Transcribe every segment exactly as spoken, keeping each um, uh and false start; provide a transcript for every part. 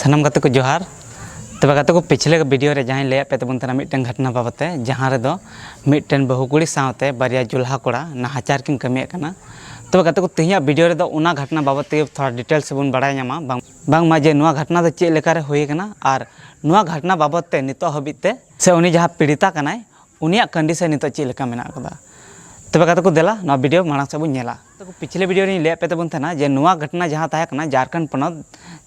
ᱥᱟᱱᱟᱢ ᱜᱟᱛᱮ ᱠᱚ ᱡᱚᱦᱟᱨ᱾ ᱛᱚᱵᱮ ᱜᱟᱛᱮ ᱠᱚ, ᱯᱤᱪᱷᱞᱮ ᱵᱷᱤᱰᱤᱭᱳ ᱨᱮ ᱡᱟᱦᱟᱸᱧ ᱞᱟᱹᱭᱟᱫ ᱯᱮ ᱛᱟᱵᱚᱱ ᱛᱟᱦᱮᱱᱟ ᱢᱤᱫᱴᱮᱱ ᱜᱷᱚᱴᱱᱟ ᱵᱟᱵᱚᱛ ᱛᱮ, ᱡᱟᱦᱟᱸ ᱨᱮᱫᱚ ᱢᱤᱫᱴᱮᱱ ᱵᱟᱹᱦᱩ ᱠᱩᱲᱤ ᱥᱟᱶᱛᱮ ᱵᱟᱨᱭᱟ ᱡᱚᱞᱦᱟ ᱠᱚᱲᱟ ᱱᱟᱦᱟᱪᱟᱨ ᱠᱤᱱ ᱠᱟᱹᱢᱤᱭᱮᱫ ᱠᱟᱱᱟ᱾ ᱛᱚᱵᱮ ᱜᱟᱛᱮ ᱠᱚ, ᱛᱮᱦᱮᱧᱟᱜ ᱵᱷᱤᱰᱤᱭᱳ ᱨᱮᱫᱚ ᱚᱱᱟ ᱜᱷᱚᱴᱱᱟ ᱵᱟᱵᱚᱛ ᱛᱮᱜᱮ ᱛᱷᱚᱲᱟ ᱰᱤᱴᱮᱞᱥ ᱵᱚᱱ ᱵᱟᱲᱟᱭ ᱧᱟᱢᱟ, ᱵᱟᱝ ᱵᱟᱝᱢᱟ ᱡᱮ ᱱᱚᱣᱟ ᱜᱷᱚᱴᱱᱟ ᱫᱚ ᱪᱮᱫ ᱞᱮᱠᱟᱨᱮ ᱦᱩᱭ ᱟᱠᱟᱱᱟ ᱟᱨ ᱱᱚᱣᱟ ᱜᱷᱚᱴᱱᱟ ᱵᱟᱵᱚᱛ ᱛᱮ ᱱᱤᱛᱚᱜ ᱦᱟᱹᱵᱤᱡ ᱛᱮ ᱥᱮ ᱩᱱᱤ ᱡᱟᱦᱟᱸ ᱯᱤᱲᱤᱛᱟ ᱠᱟᱱᱟᱭ, ᱩᱱᱤᱭᱟᱜ ᱠᱚᱱᱰᱤᱥᱚᱱ ᱱᱤᱛᱚᱜ ᱪᱮᱫ ᱞᱮᱠᱟ ᱢᱮᱱᱟᱜ ᱟᱠᱟᱫᱟ᱾ ᱛᱚᱵᱮ ᱜᱟᱛᱮ ᱠᱚ, ᱫᱮᱞᱟ ᱱᱚᱣᱟ ᱵᱷᱤᱰᱤᱭᱳ ᱢᱟᱲᱟᱝ ᱥᱮᱫ ᱵᱚᱱ ᱧᱮᱞᱟ᱾ ᱜᱟᱛᱮ ᱠᱚ, ᱯᱤᱪᱷᱞᱮ ᱵᱷᱤᱰᱤᱭᱳ ᱨᱮᱧ ᱞᱟᱹᱭᱟᱫ ᱯᱮ ᱛᱟᱵᱚᱱ ᱛᱟᱦᱮᱱᱟ ᱡᱮ ᱱᱚᱣᱟ ᱜᱷᱚᱴᱱᱟ ᱡᱟᱦᱟᱸ ᱛᱟᱦᱮᱸ ᱠᱟᱱᱟ ᱡᱷᱟᱨᱠᱷᱚᱸᱰ ᱯᱚᱱᱚᱛ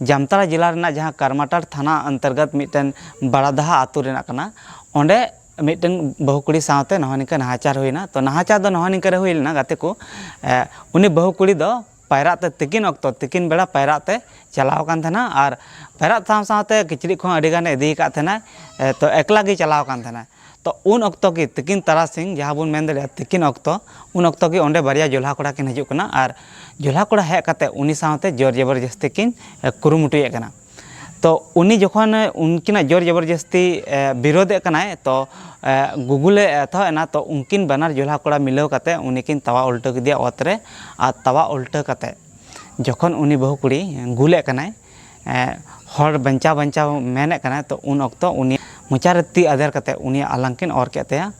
ᱡᱟᱢᱛᱟᱲᱟ ᱡᱮᱞᱟ ᱨᱮᱱᱟᱜ ᱡᱟᱦᱟᱸ ᱠᱟᱨᱢᱟᱴᱟᱲ ᱛᱷᱟᱱᱟ ᱚᱱᱛᱚᱨᱜᱚᱛ ᱢᱤᱫᱴᱮᱱ ᱵᱟᱲᱟᱫᱟᱦᱟ ᱟᱛᱳ ᱨᱮᱱᱟᱜ ᱠᱟᱱᱟ᱾ ᱚᱸᱰᱮ ᱢᱤᱫᱴᱮᱱ ᱵᱟᱹᱦᱩ ᱠᱩᱲᱤ ᱥᱟᱶᱛᱮ ᱱᱚᱜᱼᱚ ᱱᱤᱝᱠᱟ ᱱᱟᱦᱟᱪᱟᱨ ᱦᱩᱭᱱᱟ᱾ ᱛᱚ ᱱᱟᱦᱟᱪᱟᱨ ᱫᱚ ᱱᱚᱜᱼᱚ ᱱᱤᱝᱠᱟ ᱨᱮ ᱦᱩᱭ ᱞᱮᱱᱟ ᱜᱟᱛᱮ ᱠᱚ, ᱮ, ᱩᱱᱤ ᱵᱟᱹᱦᱩ ᱠᱩᱲᱤ ᱫᱚ ᱯᱟᱭᱨᱟᱜ ᱛᱮ ᱛᱤᱠᱤᱱ ᱚᱠᱛᱚ, ᱛᱤᱠᱤᱱ ᱵᱮᱲᱟ ᱯᱟᱭᱨᱟᱜ ᱛᱮ ᱪᱟᱞᱟᱣ ᱟᱠᱟᱱ ᱛᱟᱦᱮᱱᱟ ᱟᱨ ᱯᱟᱭᱨᱟᱜ ᱥᱟᱶ ᱥᱟᱶᱛᱮ ᱠᱤᱪᱨᱤᱡ ᱠᱚᱦᱚᱸ ᱟᱹᱰᱤ ᱜᱟᱱᱮ ᱤᱫᱤ ᱟᱠᱟᱫ ᱛᱟᱦᱮᱱᱟ᱾ ᱮ, ᱛᱚ ᱮᱠᱞᱟ ᱜᱮ ᱪᱟᱞᱟᱣ ᱟᱠᱟᱱ ᱛᱟᱦᱮᱱᱟ᱾ ᱛᱚ ᱩᱱ ᱚᱠᱛᱚ ᱜᱮ ᱛᱤᱠᱤᱱ ᱛᱟᱨᱟᱥᱤᱧ, ᱡᱟᱦᱟᱸ ᱵᱚᱱ ᱢᱮᱱ ᱫᱟᱲᱮᱭᱟᱜᱼᱟ ᱛᱤᱠᱤᱱ ᱚᱠᱛᱚ, ᱩᱱ ᱚᱠᱛᱚ ᱜᱮ ᱚᱸᱰᱮ ᱵᱟᱨᱭᱟ ᱡᱚᱞᱦᱟ ᱠᱚᱲᱟ ᱠᱤᱱ ᱦᱤᱡᱩᱜ ᱠᱟᱱᱟ ᱟᱨ ᱡᱚᱞᱦᱟ ᱠᱚᱲᱟ ᱦᱮᱡ ᱠᱟᱛᱮ ᱩᱱᱤ ᱥᱟᱶᱛᱮ ᱡᱳᱨ ᱡᱚᱵᱚᱨᱡᱚᱥᱛᱤ ᱠᱤᱱ, ᱮ, ᱠᱩᱨᱩᱢᱩᱴᱩᱭᱮᱫ ᱠᱟᱱᱟ᱾ ᱛᱚ ᱩᱱᱤ ᱡᱚᱠᱷᱚᱱ ᱩᱱᱠᱤᱱᱟᱜ ᱡᱳᱨ ᱡᱚᱵᱚᱨᱡᱚᱥᱛᱤ, ᱮ, ᱵᱤᱨᱳᱫᱷᱮᱫ ᱠᱟᱱᱟᱭ, ᱛᱚ, ᱮ, ᱜᱩᱜᱩᱞᱮ ᱮᱛᱚᱦᱚᱵ ᱮᱱᱟ᱾ ᱛᱚ ᱩᱱᱠᱤᱱ ᱵᱟᱱᱟᱨ ᱡᱚᱞᱦᱟ ᱠᱚᱲᱟ ᱢᱤᱞᱟᱹᱣ ᱠᱟᱛᱮ ᱩᱱᱤ ᱠᱤᱱ ᱛᱟᱣᱟ ᱩᱞᱴᱟᱹ ᱠᱮᱫᱮᱭᱟ ᱚᱛ ᱨᱮ, ᱟᱨ ᱛᱟᱣᱟ ᱩᱞᱴᱟᱹ ᱠᱟᱛᱮ ᱡᱚᱠᱷᱚᱱ ᱩᱱᱤ ᱵᱟᱹᱦᱩ ᱠᱩᱲᱤ ᱜᱩᱞᱮᱫ ᱠᱟᱱᱟᱭ, ᱮ, ᱦᱚᱲ ᱵᱟᱧᱪᱟᱣ ᱵᱟᱧᱪᱟᱣ ᱢᱮᱱᱮᱫ ᱠᱟᱱᱟᱭ, ᱛᱚ ᱩᱱ ᱚᱠᱛᱚ ᱩᱱᱤ ᱢᱚᱪᱟ ᱨᱮ ᱛᱤ ᱟᱫᱮᱨ ᱠᱟᱛᱮ ᱩᱱᱤᱭᱟᱜ ᱟᱞᱟᱝ ᱠᱤᱱ ᱚᱨ ᱠᱮᱫ ᱛᱟᱭᱟ᱾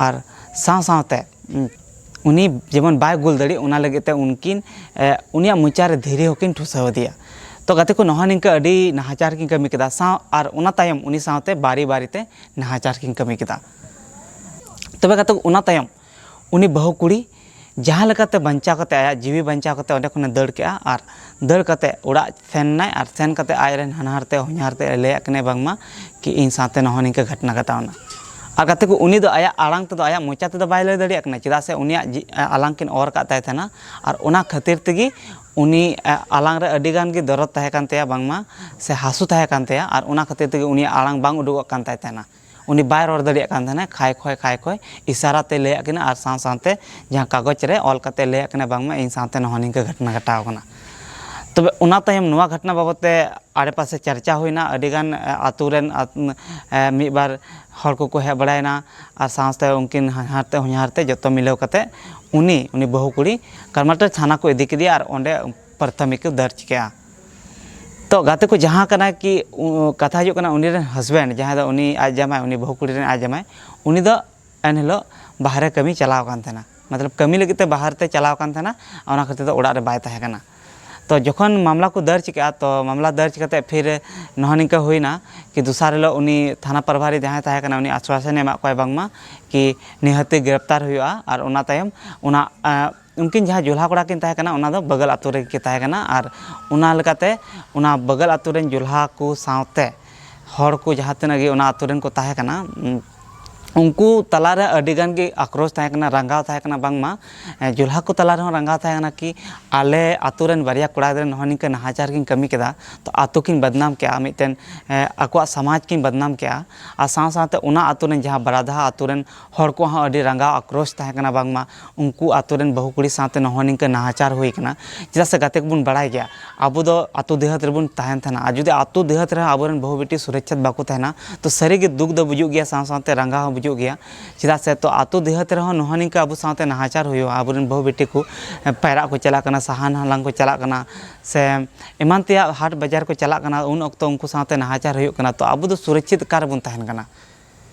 ᱟᱨ ᱥᱟᱶ ᱥᱟᱶᱛᱮ, ᱩᱸ, ᱩᱱᱤ ᱡᱮᱢᱚᱱ ᱵᱟᱭ ᱜᱩᱞ ᱫᱟᱲᱮᱜ, ᱚᱱᱟ ᱞᱟᱹᱜᱤᱫ ᱛᱮ ᱩᱱᱠᱤᱱ, ᱮ, ᱩᱱᱤᱭᱟᱜ ᱢᱚᱪᱟ ᱨᱮ ᱫᱷᱤᱨᱤ ᱦᱚᱸᱠᱤᱱ ᱴᱷᱩᱥᱟᱹᱣ ᱟᱫᱮᱭᱟ᱾ ᱛᱚ ᱜᱟᱛᱮ ᱠᱚ, ᱱᱚᱜᱼᱚ ᱱᱤᱝᱠᱟᱹ ᱟᱹᱰᱤ ᱱᱟᱦᱟᱪᱟᱨ ᱠᱤᱱ ᱠᱟᱹᱢᱤ ᱠᱮᱫᱟ᱾ ᱥᱟᱶ ᱟᱨ ᱚᱱᱟ ᱛᱟᱭᱚᱢ ᱩᱱᱤ ᱥᱟᱶᱛᱮ ᱵᱟᱨᱤ ᱵᱟᱨᱤ ᱛᱮ ᱱᱟᱦᱟᱪᱟᱨ ᱠᱤᱱ ᱠᱟᱹᱢᱤ ᱠᱮᱫᱟ᱾ ᱛᱚᱵᱮ ᱜᱟᱛᱮ ᱠᱚ, ᱚᱱᱟ ᱛᱟᱭᱚᱢ ᱩᱱᱤ ᱵᱟᱹᱦᱩ ᱠᱩᱲᱤ ᱡᱟᱦᱟᱸ ᱞᱮᱠᱟᱛᱮ ᱵᱟᱧᱪᱟᱣ ᱠᱟᱛᱮ, ᱟᱭᱟᱜ ᱡᱤᱣᱤ ᱵᱟᱧᱪᱟᱣ ᱠᱟᱛᱮ ᱚᱸᱰᱮ ᱠᱷᱚᱱᱮ ᱫᱟᱹᱲ ᱠᱮᱜᱼᱟ ᱟᱨ ᱫᱟᱹᱲ ᱠᱟᱛᱮ ᱚᱲᱟᱜ ᱥᱮᱱ ᱮᱱᱟᱭ ᱟᱨ ᱥᱮᱱ ᱠᱟᱛᱮ ᱟᱡ ᱨᱮᱱ ᱦᱟᱱᱦᱟᱨ ᱛᱮ ᱦᱚᱧᱦᱟᱨ ᱛᱮ ᱞᱟᱹᱭᱟᱫ ᱠᱤᱱᱟᱭ ᱵᱟᱝᱢᱟ ᱠᱤ ᱤᱧ ᱥᱟᱶᱛᱮ ᱱᱚᱜᱼᱚ ᱱᱤᱝᱠᱟᱹ ᱜᱷᱚᱴᱱᱟ ᱜᱷᱚᱴᱟᱣ ᱮᱱᱟ᱾ ᱟᱨ ᱜᱟᱛᱮ ᱠᱚ, ᱩᱱᱤ ᱫᱚ ᱟᱭᱟᱜ ᱟᱲᱟᱝ ᱛᱮᱫᱚ, ᱟᱭᱟᱜ ᱢᱚᱪᱟ ᱛᱮᱫᱚ ᱵᱟᱭ ᱞᱟᱹᱭ ᱫᱟᱲᱮᱭᱟᱜ ᱠᱟᱱᱟ, ᱪᱮᱫᱟᱜ ᱥᱮ ᱩᱱᱤᱭᱟᱜ ᱡᱤ-, ᱟᱞᱟᱝ ᱠᱤᱱ ᱚᱨ ᱟᱠᱟᱫ ᱛᱟᱭ ᱛᱟᱦᱮᱱᱟ᱾ ᱟᱨ ᱚᱱᱟ ᱠᱷᱟᱹᱛᱤᱨ ᱛᱮᱜᱮ ᱩᱱᱤ, ᱮ, ᱟᱞᱟᱝ ᱨᱮ ᱟᱹᱰᱤ ᱜᱟᱱ ᱜᱮ ᱫᱚᱨᱚᱫ ᱛᱟᱦᱮᱸ ᱠᱟᱱ ᱛᱟᱭᱟ ᱵᱟᱝᱢᱟ, ᱥᱮ ᱦᱟᱹᱥᱩ ᱛᱟᱦᱮᱸ ᱠᱟᱱ ᱛᱟᱭᱟ, ᱟᱨ ᱚᱱᱟ ᱠᱷᱟᱹᱛᱤᱨ ᱛᱮᱜᱮ ᱩᱱᱤᱭᱟᱜ ᱟᱲᱟᱝ ᱵᱟᱝ ᱩᱰᱩᱠᱚᱜ ᱠᱟᱱ ᱛᱟᱭ ᱛᱟᱦᱮᱱᱟ᱾ ᱩᱱᱤ ᱵᱟᱭ ᱨᱚᱲ ᱫᱟᱲᱮᱭᱟᱜ ᱠᱟᱱ ᱛᱟᱦᱮᱱᱟ, ᱠᱷᱟᱭ ᱠᱷᱚᱭ ᱠᱷᱟᱭ ᱠᱷᱚᱭ ᱤᱥᱟᱨᱟ ᱛᱮ ᱞᱟᱹᱭᱟᱜ ᱠᱤᱱᱟ ᱟᱨ ᱥᱟᱶ ᱥᱟᱶᱛᱮ ᱡᱟᱦᱟᱸ ᱠᱟᱜᱚᱡᱽ ᱨᱮ ᱚᱞ ᱠᱟᱛᱮ ᱞᱟᱹᱭᱟᱜ ᱠᱤᱱᱟ ᱵᱟᱝᱢᱟ ᱤᱧ ᱥᱟᱶᱛᱮ ᱱᱚᱜᱼᱚ ᱱᱤᱝᱠᱟᱹ ᱜᱷᱚᱴᱱᱟ ᱜᱷᱚᱴᱟᱣ ᱠᱟᱱᱟ᱾ ᱛᱚᱵᱮ ᱚᱱᱟ ᱛᱟᱭᱚᱢ ᱱᱚᱣᱟ ᱜᱷᱚᱴᱱᱟ ᱵᱟᱵᱚᱫ ᱛᱮ ᱟᱲᱮᱯᱟᱥᱮ ᱪᱟᱨᱪᱟ ᱦᱩᱭᱱᱟ, ᱟᱹᱰᱤᱜᱟᱱ, ᱮ, ᱟᱛᱳ ᱨᱮᱱ, ᱟᱛ-, ᱮ, ᱢᱤᱫ ᱵᱟᱨ ᱦᱚᱲ ᱠᱚᱠᱚ ᱦᱮᱡ ᱵᱟᱲᱟᱭᱮᱱᱟ ᱟᱨ ᱥᱟᱶᱛᱮ ᱩᱱᱠᱤᱱ ᱦᱟᱱᱦᱟᱨ ᱛᱮ ᱦᱚᱧᱦᱟᱨ ᱛᱮ ᱡᱚᱛᱚ ᱢᱤᱞᱟᱹᱣ ᱠᱟᱛᱮ ᱩᱱᱤ, ᱩᱱᱤ ᱵᱟᱹᱦᱩ ᱠᱩᱲᱤ ᱠᱟᱨᱢᱟᱴᱟᱨ ᱛᱷᱟᱱᱟ ᱠᱚ ᱤᱫᱤ ᱠᱮᱫᱮᱭᱟ ᱟᱨ ᱚᱸᱰᱮ ᱯᱨᱟᱛᱷᱚᱢᱤᱠ ᱠᱚ ᱫᱟᱨᱡᱽ ᱠᱮᱜᱼᱟ᱾ ᱛᱚ ᱜᱟᱛᱮ ᱠᱚ, ᱡᱟᱦᱟᱸ ᱠᱟᱱᱟ ᱠᱤ, ᱩ, ᱠᱟᱛᱷᱟ ᱦᱤᱡᱩᱜ ᱠᱟᱱᱟ, ᱩᱱᱤ ᱨᱮᱱ husband, ᱡᱟᱦᱟᱸᱭ ᱫᱚ ᱩᱱᱤ ᱟᱡ ᱡᱟᱢᱟᱭ, ᱩᱱᱤ ᱵᱟᱹᱦᱩ ᱠᱩᱲᱤ ᱨᱮᱱ ᱟᱡ ᱡᱟᱢᱟᱭ, ᱩᱱᱤ ᱫᱚ ᱮᱱ ᱦᱤᱞᱳᱜ ᱵᱟᱦᱨᱮ ᱠᱟᱹᱢᱤ ᱪᱟᱞᱟᱣ ᱟᱠᱟᱱ ᱛᱟᱦᱮᱱᱟ, ᱢᱚᱛᱞᱚᱵ ᱠᱟᱹᱢᱤ ᱞᱟᱹᱜᱤᱫ ᱛᱮ ᱵᱟᱦᱨᱮ ᱛᱮ ᱪᱟᱞᱟᱣ ᱟᱠᱟᱱ ᱛᱟᱦᱮᱱᱟ, ᱚᱱᱟ ᱠᱷᱟᱹᱛᱤᱨ ᱛᱮ ᱚᱲᱟᱜ ᱨᱮ ᱵᱟᱭ ᱛᱟᱦᱮᱸ ᱠᱟᱱᱟ᱾ ᱛᱚ ᱡᱚᱠᱷᱚᱱ ᱢᱟᱢᱞᱟ ᱠᱚ ᱫᱟᱨᱡᱽ ᱠᱮᱜᱼᱟ, ᱛᱚ ᱢᱟᱢᱞᱟ ᱫᱟᱨᱡᱽ ᱠᱟᱛᱮ ᱯᱷᱤᱨ ᱱᱚᱜᱼᱚ ᱱᱤᱝᱠᱟ ᱦᱩᱭᱱᱟ ᱠᱤ ᱫᱚᱥᱟᱨ ᱦᱤᱞᱳᱜ ᱩᱱᱤ ᱛᱷᱟᱱᱟ ᱯᱨᱚᱵᱷᱟᱨᱤ ᱡᱟᱦᱟᱸᱭ ᱛᱟᱦᱮᱸ ᱠᱟᱱᱟ, ᱩᱱᱤ ᱟᱥᱣᱟᱥᱚᱱᱮ ᱮᱢᱟᱜ ᱠᱚᱣᱟ ᱵᱟᱝᱢᱟ ᱠᱤ ᱱᱤᱦᱟᱹᱛᱤ ᱜᱨᱮᱯᱛᱟᱨ ᱦᱩᱭᱩᱜᱼᱟ, ᱟᱨ ᱚᱱᱟ ᱛᱟᱭᱚᱢ ᱚᱱᱟ, ᱮᱸ, ᱩᱱᱠᱤᱱ ᱡᱟᱦᱟᱸ ᱡᱚᱞᱦᱟ ᱠᱚᱲᱟ ᱠᱤᱱ ᱛᱟᱦᱮᱸ ᱠᱟᱱᱟ, ᱚᱱᱟ ᱫᱚ ᱵᱟᱜᱟᱞ ᱟᱛᱳ ᱨᱮᱜᱮ ᱠᱤᱱ ᱛᱟᱦᱮᱸ ᱠᱟᱱᱟ, ᱟᱨ ᱚᱱᱟ ᱞᱮᱠᱟᱛᱮ ᱚᱱᱟ ᱵᱟᱜᱟᱞ ᱟᱛᱳ ᱨᱮᱱ ᱡᱚᱞᱦᱟ ᱠᱚ ᱥᱟᱶᱛᱮ ᱦᱚᱲ ᱠᱚ ᱡᱟᱦᱟᱸ ᱛᱤᱱᱟᱹᱜ ᱜᱮ ᱚᱱᱟ ᱟᱛᱳ ᱨᱮᱱ ᱠᱚ ᱛᱟᱦᱮᱸ ᱠᱟᱱᱟ, ᱩᱱ-, ᱩᱱᱠᱩ ᱛᱟᱞᱟᱨᱮ ᱟᱹᱰᱤ ᱜᱟᱱ ᱜᱮ ᱟᱠᱨᱳᱥ ᱛᱟᱦᱮᱸ ᱠᱟᱱᱟ, ᱨᱟᱸᱜᱟᱣ ᱛᱟᱦᱮᱸ ᱠᱟᱱᱟ, ᱵᱟᱝᱢᱟ, ᱮ, ᱡᱚᱞᱦᱟ ᱠᱚ ᱛᱟᱞᱟ ᱨᱮᱦᱚᱸ ᱨᱟᱸᱜᱟᱣ ᱛᱟᱦᱮᱸ ᱠᱟᱱᱟ ᱠᱤ ᱟᱞᱮ ᱟᱛᱳ ᱨᱮᱱ ᱵᱟᱨᱭᱟ ᱠᱚᱲᱟ ᱜᱤᱫᱽᱨᱟᱹ ᱱᱚᱜᱼᱚ ᱱᱤᱝᱠᱟᱹ ᱱᱟᱦᱟᱪᱟᱨ ᱠᱤᱱ ᱠᱟᱹᱢᱤ ᱠᱮᱫᱟ, ᱛᱚ ᱟᱛᱳ ᱠᱤᱱ ᱵᱟᱫᱱᱟᱢ ᱠᱮᱜᱼᱟ, ᱢᱤᱫᱴᱮᱱ, ᱮ, ᱟᱠᱚᱣᱟᱜ ᱥᱚᱢᱟᱡᱽ ᱠᱤᱱ ᱵᱟᱫᱱᱟᱢ ᱠᱮᱜᱼᱟ, ᱟᱨ ᱥᱟᱶ ᱥᱟᱶᱛᱮ ᱚᱱᱟ ᱟᱛᱳ ᱨᱮᱱ ᱡᱟᱦᱟᱸ ᱵᱟᱨᱟᱫᱷᱟ ᱟᱛᱳ ᱨᱮᱱ ᱦᱚᱲ ᱠᱚᱣᱟᱜ ᱦᱚᱸ ᱟᱹᱰᱤ ᱨᱟᱸᱜᱟᱣ ᱟᱠᱨᱳᱥ ᱛᱟᱦᱮᱸ ᱠᱟᱱᱟ, ᱵᱟᱝᱢᱟ ᱩᱱᱠᱩ ᱟᱛᱳ ᱨᱮᱱ ᱵᱟᱹᱦᱩ ᱠᱩᱲᱤ ᱥᱟᱶᱛᱮ ᱱᱚᱜᱼᱚ ᱱᱤᱝᱠᱟᱹ ᱱᱟᱦᱟᱪᱟᱨ ᱦᱩᱭ ᱠᱟᱱᱟ᱾ ᱪᱮᱫᱟᱜ ᱥᱮ ᱜᱟᱛᱮ ᱠᱚᱵᱚᱱ ᱵᱟᱲᱟᱭ ᱜᱮᱭᱟ, ᱟᱵᱚ ᱫᱚ ᱟᱛᱳ ᱰᱤᱦᱟᱹᱛ ᱨᱮᱵᱚᱱ ᱛᱟᱦᱮᱱ ᱛᱟᱦᱮᱱᱟ, ᱟᱨ ᱡᱩᱫᱤ ᱟᱛᱳ ᱰᱤᱦᱟᱹᱛ ᱨᱮᱦᱚᱸ ᱟᱵᱚᱨᱮᱱ ᱵᱟᱹᱦᱩ ᱵᱤᱴᱤ ᱥᱩᱨᱚᱠᱪᱷᱤᱛ ᱵᱟᱠᱚ ᱛᱟᱦᱮᱱᱟ, ᱛᱚ ᱥᱟᱹᱨᱤᱜᱮ ᱫᱩᱠ ᱫᱚ ᱵᱩᱡᱩᱜ ᱜᱮᱭᱟ, ᱥᱟᱶ ᱥᱟᱶᱛᱮ ᱨᱟᱸᱜᱟᱣ ᱦᱚᱸ ᱵᱩᱡᱩᱜ ᱜᱮᱭᱟ᱾ ᱪᱮᱫᱟᱜ ᱥᱮ ᱛᱚ ᱟᱛᱳ ᱰᱤᱦᱟᱹᱛ ᱨᱮᱦᱚᱸ ᱱᱚᱜᱼᱚ ᱱᱤᱝᱠᱟ ᱟᱵᱚ ᱥᱟᱶᱛᱮ ᱱᱟᱦᱟᱪᱟᱨ ᱦᱩᱭᱩᱜᱼᱟ, ᱟᱵᱚᱨᱮᱱ ᱵᱟᱹᱦᱩ ᱵᱤᱴᱤ ᱠᱚ, ᱮ, ᱯᱟᱭᱨᱟᱜ ᱠᱚ ᱪᱟᱞᱟᱜ ᱠᱟᱱᱟ, ᱥᱟᱦᱟᱱ ᱦᱟᱞᱟᱝ ᱠᱚ ᱪᱟᱞᱟᱜ ᱠᱟᱱᱟ, ᱥᱮ ᱮᱢᱟᱱ ᱛᱮᱭᱟᱜ ᱦᱟᱴ ᱵᱟᱡᱟᱨ ᱠᱚ ᱪᱟᱞᱟᱜ ᱠᱟᱱᱟ, ᱩᱱ ᱚᱠᱛᱚ ᱩᱱᱠᱩ ᱥᱟᱶᱛᱮ ᱱᱟᱦᱟᱪᱟᱨ ᱦᱩᱭᱩᱜ ᱠᱟᱱᱟ, ᱛᱚ ᱟᱵᱚ ᱫᱚ ᱥᱩᱨᱚᱠᱪᱷᱤᱛ ᱚᱠᱟ ᱨᱮᱵᱚᱱ ᱛᱟᱦᱮᱱ ᱠᱟᱱᱟ?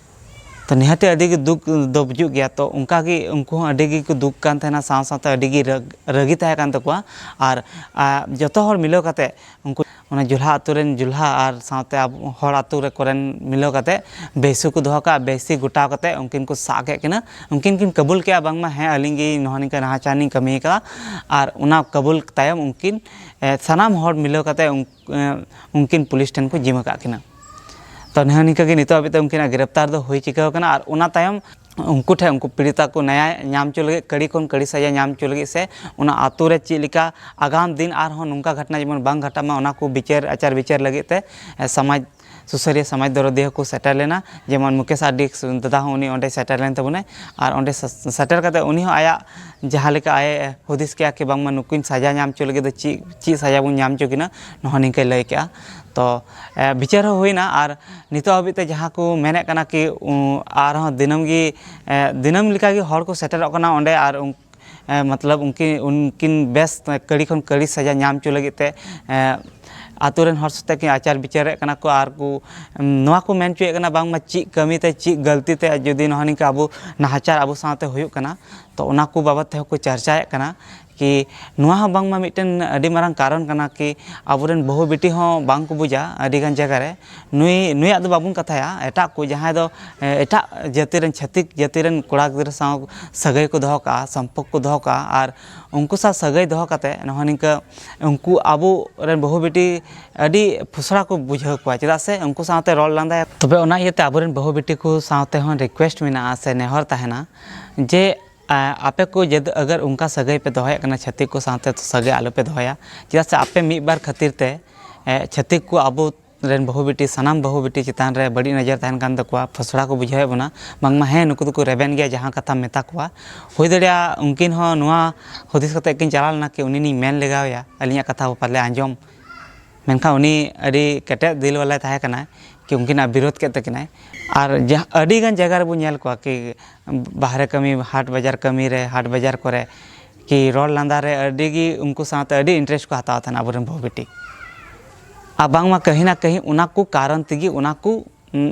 ᱛᱚ ᱱᱤᱦᱟᱹᱛᱤ ᱟᱹᱰᱤ ᱜᱮ ᱫᱩᱠ ᱫᱚ ᱵᱩᱡᱩᱜ ᱜᱮᱭᱟ᱾ ᱛᱚ ᱚᱱᱠᱟ ᱜᱮ ᱩᱱᱠᱩ ᱦᱚᱸ ᱟᱹᱰᱤ ᱜᱮᱠᱚ ᱫᱩᱠ ᱠᱟᱱ ᱛᱟᱦᱮᱱᱟ, ᱥᱟᱶ ᱥᱟᱶᱛᱮ ᱟᱹᱰᱤ ᱜᱮ ᱨᱟᱹᱜ-, ᱨᱟᱹᱜᱤ ᱛᱟᱦᱮᱸ ᱠᱟᱱ ᱛᱟᱠᱚᱣᱟ᱾ ᱟᱨ, ᱟ, ᱡᱚᱛᱚ ᱦᱚᱲ ᱢᱤᱞᱟᱹᱣ ᱠᱟᱛᱮ ᱩᱱᱠᱩ ᱚᱱᱟ ᱡᱩᱞᱦᱟ ᱟᱛᱳ ᱨᱮᱱ ᱡᱩᱞᱦᱟ ᱟᱨ ᱥᱟᱶᱛᱮ ᱟᱵᱚ ᱦᱚᱲ ᱟᱛᱳ ᱨᱮ ᱠᱚᱨᱮᱱ ᱢᱤᱞᱟᱹᱣ ᱠᱟᱛᱮ ᱵᱮᱥᱤ ᱠᱚ ᱫᱚᱦᱚ ᱠᱟᱜᱼᱟ᱾ ᱵᱮᱥᱤ ᱜᱚᱴᱟᱣ ᱠᱟᱛᱮ ᱩᱱᱠᱤᱱ ᱠᱚ ᱥᱟᱵ ᱠᱮᱫ ᱠᱤᱱᱟ᱾ ᱩᱱᱠᱤᱱ ᱠᱤᱱ ᱠᱟᱹᱵᱩᱞ ᱠᱮᱜᱼᱟ ᱵᱟᱝᱢᱟ ᱦᱮᱸ, ᱟᱹᱞᱤᱧ ᱜᱮ ᱱᱚᱣᱟ ᱱᱤᱝᱠᱟᱹ ᱱᱟᱦᱟᱪᱟᱨ ᱞᱤᱧ ᱠᱟᱹᱢᱤ ᱟᱠᱟᱫᱼᱟ᱾ ᱟᱨ ᱚᱱᱟ ᱠᱟᱹᱵᱩᱞ ᱛᱟᱭᱚᱢ ᱩᱱᱠᱤᱱ, ᱮ, ᱥᱟᱱᱟᱢ ᱦᱚᱲ ᱢᱤᱞᱟᱹᱣ ᱠᱟᱛᱮ ᱩᱱ-, ᱮ, ᱩᱱᱠᱤᱱ ᱯᱩᱞᱤᱥ ᱴᱷᱮᱱ ᱠᱚ ᱡᱤᱢᱟᱹ ᱠᱟᱜ ᱠᱤᱱᱟ᱾ ᱛᱚ ᱱᱤᱭᱟᱹ ᱱᱤᱝᱠᱟᱹ ᱜᱮ ᱱᱤᱛᱚᱜ ᱦᱟᱹᱵᱤᱡ ᱛᱮ ᱩᱱᱠᱤᱱᱟᱜ ᱜᱨᱮᱯᱛᱟᱨ ᱫᱚ ᱦᱩᱭ ᱪᱤᱠᱟᱹᱣ ᱠᱟᱱᱟ᱾ ᱟᱨ ᱚᱱᱟ ᱛᱟᱭᱚᱢ ᱩᱱᱠᱩ ᱴᱷᱮᱱ, ᱩᱱᱠᱩ ᱯᱤᱲᱤᱛᱟ ᱠᱚ ᱱᱮᱭᱟᱭ ᱧᱟᱢ ᱦᱚᱪᱚ ᱞᱟᱹᱜᱤᱫ, ᱠᱟᱹᱲᱤ ᱠᱷᱚᱱ ᱠᱟᱹᱲᱤ ᱥᱟᱡᱟ ᱧᱟᱢ ᱦᱚᱪᱚ ᱞᱟᱹᱜᱤᱫ, ᱥᱮ ᱚᱱᱟ ᱟᱛᱳ ᱨᱮ ᱪᱮᱫ ᱞᱮᱠᱟ ᱟᱜᱟᱢ ᱫᱤᱱ ᱟᱨᱦᱚᱸ ᱱᱚᱝᱠᱟ ᱜᱷᱚᱴᱚᱱᱟ ᱡᱮᱢᱚᱱ ᱵᱟᱝ ᱜᱷᱚᱴᱟᱜ ᱢᱟ, ᱚᱱᱟ ᱠᱚ ᱵᱤᱪᱟᱹᱨ ᱟᱪᱟᱨ ᱵᱤᱪᱟᱹᱨ ᱞᱟᱹᱜᱤᱫ ᱛᱮ, ᱮ, ᱥᱚᱢᱟᱡᱽ ᱥᱩᱥᱟᱹᱨᱤᱭᱟᱹ ᱥᱚᱢᱟᱡᱽ ᱫᱚᱨᱚᱫᱤᱭᱟᱹ ᱦᱚᱸᱠᱚ ᱥᱮᱴᱮᱨ ᱞᱮᱱᱟ᱾ ᱡᱮᱢᱚᱱ ᱢᱩᱠᱮᱥ ᱟᱨ ᱰᱤ ᱫᱟᱫᱟ ᱦᱚᱸ ᱩᱱᱤ ᱚᱸᱰᱮ ᱥᱮᱴᱮᱨ ᱞᱮᱱ ᱛᱟᱵᱚᱱᱟᱭ᱾ ᱟᱨ ᱚᱸᱰᱮ ᱥᱮ-, ᱥᱮᱴᱮᱨ ᱠᱟᱛᱮ ᱩᱱᱤ ᱦᱚᱸ ᱟᱭᱟᱜ ᱡᱟᱦᱟᱸ ᱞᱮᱠᱟ ᱟᱡ ᱦᱩᱫᱤᱥ ᱠᱮᱜᱼᱟ ᱠᱤ ᱵᱟᱝᱢᱟ ᱱᱩᱠᱩᱧ ᱥᱟᱡᱟ ᱧᱟᱢ ᱦᱚᱪᱚ ᱞᱟᱹᱜᱤᱫ ᱫᱚ ᱪᱮᱫ, ᱪᱮᱫ ᱥᱟᱡᱟ ᱵᱚᱱ ᱧᱟᱢ ᱦᱚᱪᱚ ᱠᱤᱱᱟ, ᱱᱚᱣᱟ ᱱᱤᱝᱠᱟᱹᱭ ᱞᱟᱹᱭ ᱠᱮᱜᱼᱟ᱾ ᱛᱚ, ᱮ, ᱵᱤᱪᱟᱹᱨ ᱦᱚᱸ ᱦᱩᱭᱱᱟ᱾ ᱟᱨ ᱱᱤᱛᱚᱜ ᱦᱟᱹᱵᱤᱡ ᱛᱮ ᱡᱟᱦᱟᱸ ᱠᱚ ᱢᱮᱱᱮᱫ ᱠᱟᱱᱟ ᱠᱤ, ᱩ, ᱟᱨᱦᱚᱸ ᱫᱤᱱᱟᱹᱢ ᱜᱮ, ᱮ, ᱫᱤᱱᱟᱹᱢ ᱞᱮᱠᱟᱜᱮ ᱦᱚᱲ ᱠᱚ ᱥᱮᱴᱮᱨᱚᱜ ᱠᱟᱱᱟ ᱚᱸᱰᱮ, ᱟᱨ ᱩᱱ-, ᱮ, ᱢᱚᱛᱞᱚᱵ ᱩᱱᱠᱤᱱ, ᱩᱱᱠᱤᱱ ᱵᱮᱥ ᱠᱟᱹᱲᱤ ᱠᱷᱚᱱ ᱠᱟᱹᱲᱤ ᱥᱟᱡᱟ ᱧᱟᱢ ᱦᱚᱪᱚ ᱞᱟᱹᱜᱤᱫ ᱛᱮ, ᱮ, ᱟᱛᱳ ᱨᱮᱱ ᱦᱚᱲ ᱥᱟᱛᱮ ᱠᱤ ᱟᱪᱟᱨ ᱵᱤᱪᱟᱹᱨᱮᱫ ᱠᱟᱱᱟ ᱠᱚ ᱟᱨ ᱠᱚ, ᱩᱢ, ᱱᱚᱣᱟ ᱠᱚ ᱢᱮᱱ ᱦᱚᱪᱚᱭᱮᱫ ᱠᱟᱱᱟ ᱵᱟᱝᱢᱟ ᱪᱮᱫ ᱠᱟᱹᱢᱤ ᱛᱮ, ᱪᱮᱫ ᱜᱟᱹᱞᱛᱤ ᱛᱮ ᱡᱩᱫᱤ ᱱᱚᱣᱟ ᱱᱤᱝᱠᱟ ᱟᱵᱚ ᱱᱟᱦᱟᱪᱟᱨ ᱟᱵᱚ ᱥᱟᱶᱛᱮ ᱦᱩᱭᱩᱜ ᱠᱟᱱᱟ, ᱛᱚ ᱚᱱᱟ ᱠᱚ ᱵᱟᱵᱚᱫ ᱛᱮᱦᱚᱸ ᱠᱚ ᱪᱟᱨᱪᱟᱭᱮᱫ ᱠᱟᱱᱟ᱾ ᱠᱤ ᱱᱚᱣᱟ ᱦᱚᱸ ᱵᱟᱝᱢᱟ ᱢᱤᱫᱴᱮᱱ ᱟᱹᱰᱤ ᱢᱟᱨᱟᱝ ᱠᱟᱨᱚᱱ ᱠᱟᱱᱟ ᱠᱤ ᱟᱵᱚᱨᱮᱱ ᱵᱟᱹᱦᱩ ᱵᱤᱴᱤ ᱦᱚᱸ ᱵᱟᱝ ᱠᱚ ᱵᱩᱡᱟ ᱟᱹᱰᱤ ᱜᱟᱱ ᱡᱟᱭᱜᱟ ᱨᱮ᱾ ᱱᱩᱭ, ᱱᱩᱭᱟᱜ ᱫᱚ ᱵᱟᱵᱚᱱ ᱠᱟᱛᱷᱟᱭᱟ, ᱮᱴᱟᱜ ᱠᱚ ᱡᱟᱦᱟᱸᱭ ᱫᱚ, ᱮ, ᱮᱴᱟᱜ ᱡᱟᱹᱛᱤ ᱨᱮᱱ, ᱪᱷᱟᱹᱛᱤᱠ ᱡᱟᱹᱛᱤ ᱨᱮᱱ ᱠᱚᱲᱟ ᱜᱤᱫᱽᱨᱟᱹ ᱥᱟᱶ ᱥᱟᱹᱜᱟᱹᱭ ᱠᱚ ᱫᱚᱦᱚ ᱠᱟᱜᱼᱟ, ᱥᱚᱢᱯᱚᱨᱠ ᱠᱚ ᱫᱚᱦᱚ ᱠᱟᱜᱼᱟ, ᱟᱨ ᱩᱱᱠᱩ ᱥᱟᱶ ᱥᱟᱹᱜᱟᱹᱭ ᱫᱚᱦᱚ ᱠᱟᱛᱮ ᱱᱚᱜᱼᱚ ᱱᱤᱝᱠᱟᱹ ᱩᱱᱠᱩ ᱟᱵᱚ ᱨᱮᱱ ᱵᱟᱹᱦᱩ ᱵᱤᱴᱤ ᱟᱹᱰᱤ ᱯᱷᱩᱥᱲᱟ ᱠᱚ ᱵᱩᱡᱷᱟᱹᱣ ᱠᱚᱣᱟ, ᱪᱮᱫᱟᱜ ᱥᱮ ᱩᱱᱠᱩ ᱥᱟᱶᱛᱮ ᱨᱚᱲ ᱞᱟᱸᱫᱟᱭᱟ᱾ ᱛᱚᱵᱮ ᱚᱱᱟ ᱤᱭᱟᱹᱛᱮ ᱟᱵᱚᱨᱮᱱ ᱵᱟᱹᱦᱩ ᱵᱤᱴᱤ ᱠᱚ ᱥᱟᱶᱛᱮ ᱦᱚᱸ ᱨᱤᱠᱩᱭᱮᱥᱴ ᱢᱮᱱᱟᱜᱼᱟ ᱥᱮ ᱱᱮᱦᱚᱨ ᱛᱟᱦᱮᱱᱟ ᱡᱮ, ᱟ, ᱟᱯᱮ ᱠᱚ ᱡᱟᱹᱫ-, ᱟᱜᱟᱨ ᱚᱱᱠᱟ ᱥᱟᱹᱜᱟᱹᱭ ᱯᱮ ᱫᱚᱦᱚᱭᱮᱫ ᱠᱟᱱᱟ, ᱪᱷᱟᱹᱛᱤᱠ ᱠᱚ ᱥᱟᱶᱛᱮ ᱥᱟᱹᱜᱟᱹᱭ ᱟᱞᱚ ᱯᱮ ᱫᱚᱦᱚᱭᱟ, ᱪᱮᱫᱟᱜ ᱥᱮ ᱟᱯᱮ ᱢᱤᱫ ᱵᱟᱨ ᱠᱷᱟᱹᱛᱤᱨ ᱛᱮ, ᱮ, ᱪᱷᱟᱹᱛᱤᱠ ᱠᱚ ᱟᱵᱚ ᱨᱮᱱ ᱵᱟᱹᱦᱩ ᱵᱤᱴᱤ, ᱥᱟᱱᱟᱢ ᱵᱟᱹᱦᱩ ᱵᱤᱴᱤ ᱪᱮᱛᱟᱱ ᱨᱮ ᱵᱟᱹᱲᱤᱡ ᱱᱚᱡᱚᱨ ᱛᱟᱦᱮᱱ ᱠᱟᱱ ᱛᱟᱠᱚᱣᱟ, ᱯᱷᱚᱥᱲᱟ ᱠᱚ ᱵᱩᱡᱷᱟᱹᱣᱮᱫ ᱵᱚᱱᱟ, ᱵᱟᱝᱢᱟ ᱦᱮᱸ ᱱᱩᱠᱩ ᱫᱚᱠᱚ ᱨᱮᱵᱮᱱ ᱜᱮᱭᱟ ᱡᱟᱦᱟᱸ ᱠᱟᱛᱷᱟᱢ ᱢᱮᱛᱟ ᱠᱚᱣᱟ᱾ ᱦᱩᱭ ᱫᱟᱲᱮᱭᱟᱜᱼᱟ ᱩᱱᱠᱤᱱ ᱦᱚᱸ ᱱᱚᱣᱟ ᱦᱩᱫᱤᱥ ᱠᱟᱛᱮ ᱠᱤᱱ ᱪᱟᱞᱟᱣ ᱞᱮᱱᱟ ᱠᱤ ᱩᱱᱤ ᱞᱤᱧ ᱢᱮᱱ ᱞᱮᱜᱟᱣᱟᱭᱟ, ᱟᱹᱞᱤᱧᱟᱜ ᱠᱟᱛᱷᱟ ᱯᱟᱞᱮ ᱟᱸᱡᱚᱢ᱾ ᱢᱮᱱᱠᱷᱟᱱ ᱩᱱᱤ ᱟᱹᱰᱤ ᱠᱮᱴᱮᱡ ᱫᱤᱞ ᱵᱟᱞᱟᱭ ᱛᱟᱦᱮᱸ ᱠᱟᱱᱟᱭ ᱠᱤ ᱩᱱᱠᱤᱱᱟᱜ ᱵᱤᱨᱳᱫᱷ ᱠᱮᱫ ᱛᱟᱹᱠᱤᱱᱟᱭ᱾ ᱟᱨ ᱡᱟᱦᱟᱸ ᱟᱹᱰᱤ ᱜᱟᱱ ᱡᱟᱭᱜᱟ ᱨᱮᱵᱚᱱ ᱧᱮᱞ ᱠᱚᱣᱟ ᱠᱤ ᱵᱟᱦᱨᱮ ᱠᱟᱹᱢᱤ, ᱦᱟᱴ ᱵᱟᱡᱟᱨ ᱠᱟᱹᱢᱤ ᱨᱮ, ᱦᱟᱴ ᱵᱟᱡᱟᱨ ᱠᱚᱨᱮ ᱠᱤ ᱨᱚᱲ ᱞᱟᱸᱫᱟ ᱨᱮ ᱟᱹᱰᱤ ᱜᱮ ᱩᱱᱠᱩ ᱥᱟᱶᱛᱮ ᱟᱹᱰᱤ ᱤᱱᱴᱟᱨᱮᱥᱴ ᱠᱚ ᱦᱟᱛᱟᱣ ᱛᱟᱦᱮᱱᱟ ᱟᱵᱚᱨᱮᱱ ᱵᱟᱹᱦᱩ ᱵᱤᱴᱤ᱾ ᱟᱨ ᱵᱟᱝᱢᱟ ᱠᱟᱹᱦᱤ ᱱᱟ ᱠᱟᱹᱦᱤ ᱚᱱᱟ ᱠᱚ ᱠᱟᱨᱚᱱ ᱛᱮᱜᱮ, ᱚᱱᱟ ᱠᱚ, ᱩᱢ,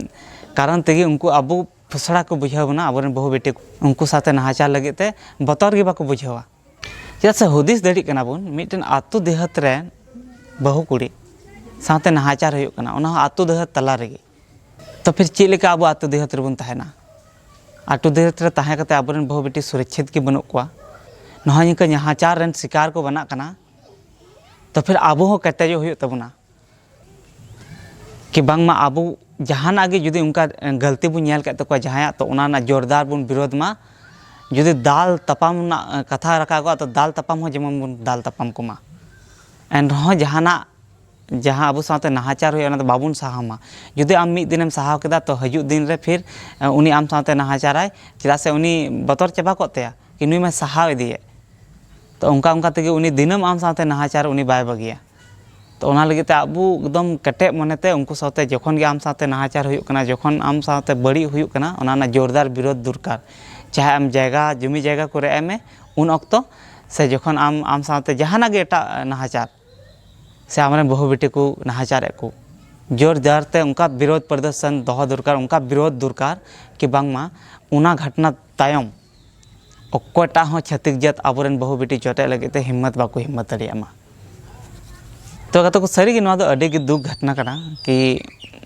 ᱠᱟᱨᱚᱱ ᱛᱮᱜᱮ ᱩᱱᱠᱩ ᱟᱵᱚ ᱯᱷᱚᱥᱲᱟ ᱠᱚ ᱵᱩᱡᱷᱟᱹᱣ ᱵᱚᱱᱟ, ᱟᱵᱚᱨᱮᱱ ᱵᱟᱹᱦᱩ ᱵᱤᱴᱤ ᱠᱚ᱾ ᱩᱱᱠᱩ ᱥᱟᱶᱛᱮ ᱱᱟᱦᱟᱪᱟᱨ ᱞᱟᱹᱜᱤᱫ ᱛᱮ ᱵᱚᱛᱚᱨ ᱜᱮ ᱵᱟᱠᱚ ᱵᱩᱡᱷᱟᱹᱣᱟ᱾ ᱪᱮᱫᱟᱜ ᱥᱮ ᱦᱩᱫᱤᱥ ᱫᱟᱲᱮᱭᱟᱜ ᱠᱟᱱᱟ ᱵᱚᱱ, ᱢᱤᱫᱴᱮᱱ ᱟᱛᱳ ᱫᱤᱦᱟᱹᱛ ᱨᱮ ᱵᱟᱹᱦᱩ ᱠᱩᱲᱤ ᱥᱟᱶᱛᱮ ᱱᱟᱦᱟᱪᱟᱨ ᱦᱩᱭᱩᱜ ᱠᱟᱱᱟ, ᱚᱱᱟ ᱦᱚᱸ ᱟᱛᱳ ᱫᱤᱦᱟᱹᱛ ᱛᱟᱞᱟ ᱨᱮᱜᱮ᱾ ᱛᱚ ᱯᱷᱤᱨ ᱪᱮᱫ ᱞᱮᱠᱟ ᱟᱵᱚ ᱟᱛᱳ ᱫᱤᱦᱟᱹᱛ ᱨᱮᱵᱚᱱ ᱛᱟᱦᱮᱱᱟ? ᱟᱛᱳ ᱫᱤᱦᱟᱹᱛ ᱨᱮ ᱛᱟᱦᱮᱸ ᱠᱟᱛᱮ ᱟᱵᱚᱨᱮᱱ ᱵᱟᱹᱦᱩ ᱵᱤᱴᱤ ᱥᱩᱨᱚᱠᱪᱷᱤᱛ ᱜᱮ ᱵᱟᱹᱱᱩᱜ ᱠᱚᱣᱟ, ᱱᱚᱜᱼᱚᱭ ᱱᱤᱝᱠᱟᱹ ᱱᱟᱦᱟᱪᱟᱨ ᱨᱮᱱ ᱥᱤᱠᱟᱨ ᱠᱚ ᱵᱮᱱᱟᱜ ᱠᱟᱱᱟ᱾ ᱛᱚ ᱯᱷᱤᱨ ᱟᱵᱚ ᱦᱚᱸ ᱠᱮᱴᱮᱡᱚᱜ ᱦᱩᱭᱩᱜ ᱛᱟᱵᱚᱱᱟ᱾ ᱠᱤ ᱵᱟᱝᱢᱟ ᱟᱵᱚ ᱡᱟᱦᱟᱱᱟᱜ ᱜᱮ ᱡᱩᱫᱤ ᱚᱱᱠᱟ ᱜᱟᱹᱞᱛᱤ ᱵᱚᱱ ᱧᱮᱞ ᱠᱮᱫ ᱛᱟᱠᱚᱣᱟ ᱡᱟᱦᱟᱸᱭᱟᱜ, ᱛᱚ ᱚᱱᱟ ᱨᱮᱱᱟᱜ ᱡᱳᱨᱫᱟᱨ ᱵᱚᱱ ᱵᱤᱨᱳᱫᱷ ᱢᱟ᱾ ᱡᱩᱫᱤ ᱫᱟᱞ ᱛᱟᱯᱟᱢ ᱨᱮᱱᱟᱜ ᱠᱟᱛᱷᱟ ᱨᱟᱠᱟᱵᱚᱜᱼᱟ, ᱛᱚ ᱫᱟᱞ ᱛᱟᱯᱟᱢ ᱦᱚᱸ ᱡᱮᱢᱚᱱ ᱵᱚᱱ ᱫᱟᱞ ᱛᱟᱯᱟᱢ ᱠᱚᱢᱟ᱾ ᱮᱱᱨᱮᱦᱚᱸ ᱡᱟᱦᱟᱱᱟᱜ, ᱡᱟᱦᱟᱸ ᱟᱵᱚ ᱥᱟᱶᱛᱮ ᱱᱟᱦᱟᱪᱟᱨ ᱦᱩᱭᱩᱜᱼᱟ, ᱚᱱᱟ ᱫᱚ ᱵᱟᱵᱚᱱ ᱥᱟᱦᱟᱣ ᱢᱟ᱾ ᱡᱩᱫᱤ ᱟᱢ ᱢᱤᱫ ᱫᱤᱱᱮᱢ ᱥᱟᱦᱟᱣ ᱠᱮᱫᱟ, ᱛᱚ ᱦᱤᱡᱩᱜ ᱫᱤᱱ ᱨᱮ ᱯᱷᱤᱨ, ᱮ, ᱩᱱᱤ ᱟᱢ ᱥᱟᱶᱛᱮ ᱱᱟᱦᱟᱪᱟᱨᱟᱭ, ᱪᱮᱫᱟᱜ ᱥᱮ ᱩᱱᱤ ᱵᱚᱛᱚᱨ ᱪᱟᱵᱟ ᱠᱚᱜ ᱛᱟᱭᱟ ᱠᱤ ᱱᱩᱭ ᱢᱟ ᱥᱟᱦᱟᱣ ᱤᱫᱤᱭᱮᱫ᱾ ᱛᱚ ᱚᱱᱠᱟ ᱚᱱᱠᱟ ᱛᱮᱜᱮ ᱩᱱᱤ ᱫᱤᱱᱟᱹᱢ ᱟᱢ ᱥᱟᱶᱛᱮ ᱱᱟᱦᱟᱪᱟᱨ ᱩᱱᱤ ᱵᱟᱭ ᱵᱟᱹᱜᱤᱭᱟ᱾ ᱛᱚ ᱚᱱᱟ ᱞᱟᱹᱜᱤᱫ ᱛᱮ ᱟᱵᱚ ᱮᱠᱫᱚᱢ ᱠᱮᱴᱮᱡ ᱢᱚᱱᱮᱛᱮ ᱩᱱᱠᱩ ᱥᱟᱶᱛᱮ ᱡᱚᱠᱷᱚᱱ ᱜᱮ ᱟᱢ ᱥᱟᱶᱛᱮ ᱱᱟᱦᱟᱪᱟᱨ ᱦᱩᱭᱩᱜ ᱠᱟᱱᱟ, ᱡᱚᱠᱷᱚᱱ ᱟᱢ ᱥᱟᱶᱛᱮ ᱵᱟᱹᱲᱤᱡ ᱦᱩᱭᱩᱜ ᱠᱟᱱᱟ, ᱚᱱᱟ ᱨᱮᱱᱟᱜ ᱡᱳᱨᱫᱟᱨ ᱵᱤᱨᱳᱫᱷ ᱫᱚᱨᱠᱟᱨ᱾ ᱪᱟᱦᱮ ᱟᱢ ᱡᱟᱭᱜᱟ ᱡᱚᱢᱤ ᱡᱟᱭᱜᱟ ᱠᱚ ᱨᱮᱡ ᱟᱭ ᱢᱮ ᱩᱱ ᱚᱠᱛᱚ, ᱥᱮ ᱡᱚᱠᱷᱚᱱ ᱟᱢ, ᱟᱢ ᱥᱟᱶᱛᱮ ᱡᱟᱦᱟᱱᱟᱜ ᱜᱮ ᱮᱴᱟᱜ ᱱᱟᱦᱟᱪᱟᱨ, ᱥᱮ ᱟᱢᱨᱮᱱ ᱵᱟᱹᱦᱩ ᱵᱤᱴᱤ ᱠᱚ ᱱᱟᱦᱟᱪᱟᱨᱮᱫ ᱠᱚ, ᱡᱳᱨ ᱡᱟᱨ ᱛᱮ ᱚᱱᱠᱟ ᱵᱤᱨᱳᱫᱷ ᱯᱨᱚᱫᱚᱨᱥᱚᱱ ᱫᱚᱦᱚ ᱫᱚᱨᱠᱟᱨ, ᱚᱱᱠᱟ ᱵᱤᱨᱳᱫᱷ ᱫᱚᱨᱠᱟᱨ ᱠᱤ ᱵᱟᱝᱢᱟ ᱚᱱᱟ ᱜᱷᱚᱴᱱᱟ ᱛᱟᱭᱚᱢ ᱚᱠᱚᱭᱴᱟᱜ ᱦᱚᱸ ᱪᱷᱟᱹᱛᱤᱠ ᱡᱟᱹᱛ ᱟᱵᱚᱨᱮᱱ ᱵᱟᱹᱦᱩ ᱵᱤᱴᱤ ᱡᱚᱴᱮᱫ ᱞᱟᱹᱜᱤᱫ ᱛᱮ ᱦᱤᱢᱢᱚᱛ ᱵᱟᱠᱚ ᱦᱤᱢᱢᱚᱛ ᱫᱟᱲᱮᱭᱟᱜ ᱢᱟ᱾ ᱛᱚ ᱜᱟᱛᱮ ᱠᱚ, ᱥᱟᱹᱨᱤᱜᱮ ᱱᱚᱣᱟ ᱫᱚ ᱟᱹᱰᱤ ᱜᱮ ᱫᱩᱠ ᱜᱷᱚᱴᱱᱟ ᱠᱟᱱᱟ ᱠᱤ,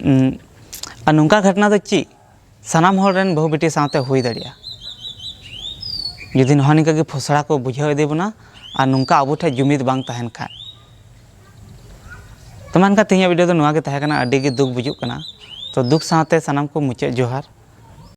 ᱩᱸ, ᱟᱨ ᱱᱚᱝᱠᱟ ᱜᱷᱚᱴᱱᱟ ᱫᱚ ᱪᱮᱫ ᱥᱟᱱᱟᱢ ᱦᱚᱲ ᱨᱮᱱ ᱵᱟᱹᱦᱩ ᱵᱤᱴᱤ ᱥᱟᱶᱛᱮ ᱦᱩᱭ ᱫᱟᱲᱮᱭᱟᱜᱼᱟ, ᱡᱩᱫᱤ ᱱᱚᱣᱟ ᱱᱤᱝᱠᱟ ᱜᱮ ᱯᱷᱚᱥᱲᱟ ᱠᱚ ᱵᱩᱡᱷᱟᱹᱣ ᱤᱫᱤ ᱵᱚᱱᱟ ᱟᱨ ᱱᱚᱝᱠᱟ ᱟᱵᱚ ᱴᱷᱮᱱ ᱡᱩᱢᱤᱫ ᱵᱟᱝ ᱛᱟᱦᱮᱱ ᱠᱷᱟᱱ᱾ ᱛᱚ ᱢᱮᱱᱠᱷᱟᱱ ᱛᱮᱦᱮᱧᱟᱜ video ᱫᱚ ᱱᱚᱣᱟ ᱜᱮ ᱛᱟᱦᱮᱸ ᱠᱟᱱᱟ᱾ ᱟᱹᱰᱤ ᱜᱮ ᱫᱩᱠ ᱵᱩᱡᱩᱜ ᱠᱟᱱᱟ᱾ ᱛᱚ ᱫᱩᱠ ᱥᱟᱶᱛᱮ ᱥᱟᱱᱟᱢ ᱠᱚ ᱢᱩᱪᱟᱹᱫ ᱡᱚᱦᱟᱨ᱾